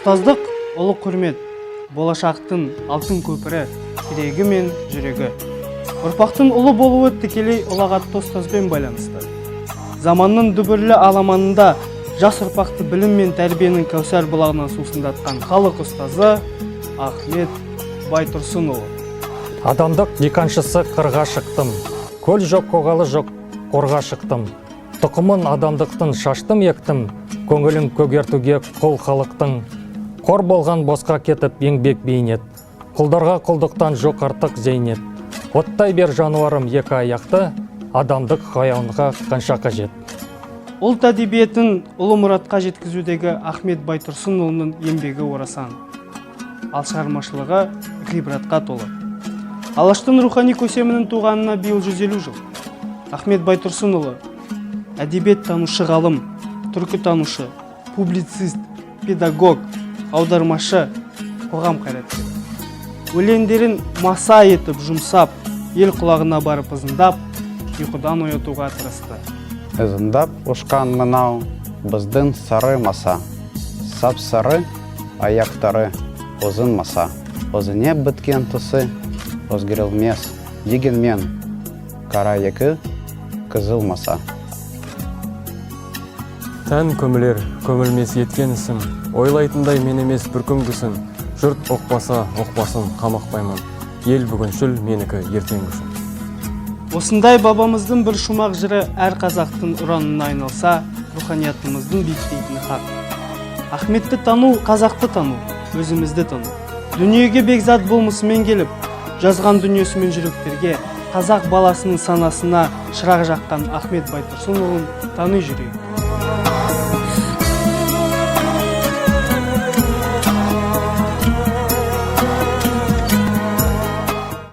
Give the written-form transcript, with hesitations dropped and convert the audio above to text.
Ұстаздық – ұлы құрмет, болашақтың алтын көпірі, тірегі мен жүрегі. Ұрпақтың ұлы болуы тікелей ұлағатты ұстазбен байланысты. Заманның дүбірлі аламанында жас ұрпақты білім мен тәрбиенің кәусар бұлағынан сусындатқан халық ұстазы Ахмет Байтұрсынұлы. Адамдық диқаншысы қырға шықтым, көл жоқ, көгалы жоқ қорға шықтым. Тұқымын адамдықтың шаштым, ектім, көңілін көгертуге құл халықтың. Қор болған босқа кетіп еңбек, бейнет, құлдарға құлдықтан жоқ артық зейнет. Оттай бер, жануарым, екі аяқты, адамдық хайуанға қанша қажет? Ұлт әдебиетін ұлы мұратқа жеткізудегі Ахмет Байтұрсынұлының еңбегі орасан, ал шығармашылығы ғибратқа толы. Алаштың рухани көсемінің туғанына биыл 150 жыл. Ахмет Байтұрсынұлы – әдебиеттанушы ғалым, түркітанушы, публицист, педагог, аудармашы, қоғам қайраткері. Өлеңдерін маса етіп жұмсап, ел құлағына барып ызыңдап, ұйқыдан оятуға тырысты. Ызыңдап ұшқан мынау біздің сары маса. Сап сары аяқтары ұзын маса. Өзіне біткен түсі өзгерілмес, дегенмен қара екі қызыл маса. Тән көмілер, көмілмес еткен ісім. Ойлайтындай мен емес бір күнгісін. Жұрт ұқпаса, ұқпасын, қамықпаймын. Ел бүгіншіл, менікі ертеңгішіл. Осындай бабамыздың бір шумақ жыры әр қазақтың ұранына айналса, руханиятымыздың биіктейтіні хақ. Ахметті тану – қазақты тану, өзімізді тану. Дүниеге бекзат болмысымен келіп, жазған дүниесімен жүректерге, қазақ баласының санасына шырақ жаққан Ахмет Байтұрсынұлын тани жүрейік.